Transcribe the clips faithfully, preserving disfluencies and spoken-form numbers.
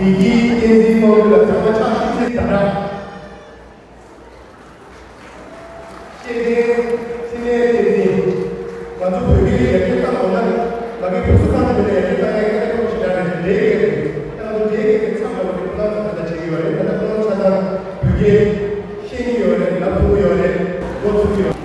ཡི་གེའི་བསྟན་འཛིན་དམངས་ཁྲོད་ལ་ཚང་མ་ཕྱག་ཤུགས་ཆེ་དང་འདྲ། ཤེས་ལྡན་འཕྲིན་ལས་བསྟན་འཛིན། ང་ཚོ་བོད་སྐད་ཡར་རྒྱས་བཏང་དགོས་ན། ང་གི་བུ་ཚོ་ཚང་མ་དེ་ལ་ཡར་རྒྱས་བཏང་ཡག་གི་ཐབས་ཤེས་ཞེ་དྲག་རེད། འབྲེལ་ཡོད་རེད། ད་ང་ཚོ་འབྲེལ་ཡོད་ཀྱི་ཚབ་ལ་ང་ཚོ་ཁོ་རང་ཚོ་ད་ལྟ་བྱེད་ཀྱི་ཡོད་རེད། ད་ལྟ་ཁོ་རང་ཆ་ཚང་བོད་སྐད་ཤེས་ཀྱི་ཡོད་རེད། ལབ་ཐུབ་ཀྱི་ཡོད་རེད། ངོ་ཐུབ་ཀྱི་ཡོད་རེད།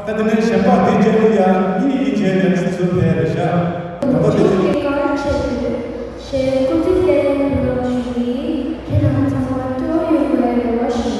ད་དེ་ནས་གཞན་པ་དེ་རྗེས་ལ་ཡང་གཉིས་གཉིས་བྱས་ནས་ཚུར་ཕེབས་རེད་ཤག་ད་ལྟ་དེ་ཚོ། ཁྱེད་ཀྱི་བཀའ་དྲིན་ཆེ་ཞེས་སྐུ་ཚེ་བརྟན་ལ་ཞུ་ཡིན། ཁྱེད་རང་ཚང་མ་སྤྲོ་ཡོང་བའི་རེ་བ་ཞུ།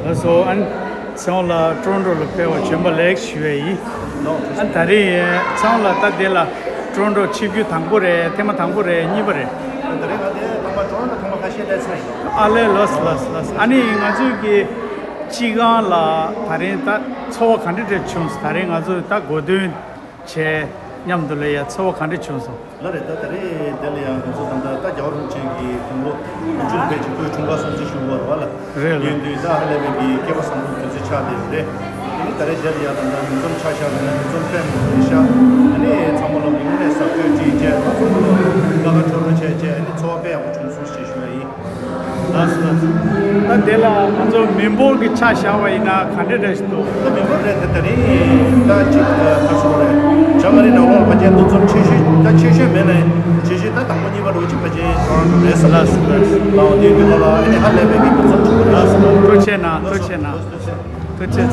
ལགས་སོ། ཨན། ཚེ་དབང་ལགས་ཀྲོན་ཀྲོ་ལ་ཕེབས་པར་བྱོན་པ་ལེགས་ཞུ་བ་ཡིན། ཨན། ད་རེས་ཚེ་དབང་ལགས་ད་འདི་ལ་ཀྲོན་ཀྲོ་ཆིབས་བསྒྱུར་དང་པོ་རེད། ཐེངས་མ་དང་པོ་རེད། གཉིས་པ་རེད། ད་རེས་ང་དེ་ཐེངས་མ་ཀྲོན་ཀྲོ་ཐེངས་མ་ཁ་ཤས་སླེབས་ཚར་ཡིན། ཨ་ལས། ལགས་སོ། ལགས་སོ། ལགས་སོ། ཨ་ནི་ང་ཚོའི་གི་སྤྱི་ཁང་ལ་ད་རེས་ད་ཚོར་བ་ག་འདྲ་འདྲ་བྱུང་སོང་། ད་རེས་ང་ཚོ་ད་གོ་སྟོན་བྱས་མཉམ་དུ་ལ་ཡ་ཚོར་བ་ག་འདྲ་བྱུང་སོང་། ལགས་རེད། ད་ད་རེས་འདི་ལ་ཡང་ང་ཚོ་ད་ལྟ་ད་རྒྱལ་བ་རིན་པོ་ཆེ་གི་དགུང་ལོ་དགུ་བཅུ་ལ་ཕེབས་ཀྱི་སྐུའི་འཁྲུངས་སྐར་སྲུང་བརྩི་ཞུ་བ་རེད་བ་ལ། རེད་ལགས། ཡིན་དུས་ད་ཧ་ལས་པའི་གི་སྐལ་བ་བཟང་པོ་དུས་ཚོད་ཆགས་བསྡད་ཡོད་རེད། དེ་ནི་ད་རེས་འདི་ལ་ཡང་ད་ལྟ་མི་འཛོམས་ཆ་བཞག་ན་མི་འཛོམས་ཕེབས་མི་འཛོམས་ཤག་ཨ་ནི་ཚང་མ་ལ་མི་ངོས་ནས་གཟབ་གཟབ་བྱས་བྱས་ང་ཚོ་ལ་དགའ་དགའ་སྤྲོ་སྤྲོ་བྱས་བྱས་ཨ་ནི་ཚོར་བ་དཔེ་ཡག་པོ་བྱུང་སོང་ཞེས་ཞུ་ཡ་ཡིན། ལགས་སོ། ལགས་སོ། ད་དེ་ལ་ང་ཚོ་མི་འབོར་གྱི་ཆ་བཞག་པ་ཡིན་ན་ག་འདྲ་འདྲ་ཞིག་འདུག་ད་མི་འབོར་རེད་དེ། ད་རིང་ད་ཅིག་ད་ག་ཚོད་རེད། བྱ་ང་རིང་ནང་ལོགས་ཕལ་ཆེར་འདུ་འཛོམས་ཆེ་ཤོས་ད་ཆེ་ཤོས་མེད་ན་ཆེ་ཤོས་ད་དང་པོ་གཉིས་པ་འདྲ་བོ་ཅིག་ཕལ་ཆེར་ཡོང་རེད་ཟེར། ལགས་སོ། ལགས་སོ། ལའོ་དེ་དུས་ད་ལ་ཨ་ནི་ཧ་ལས་པའི་གི་འདུ་འཛོམས་ཆེན་པོ་རེད། ལགས་སོ། ཐུགས་རྗེ་གནང་། ཐུགས་རྗེ་གནང་། ཐུགས་རྗེ་ཆེ།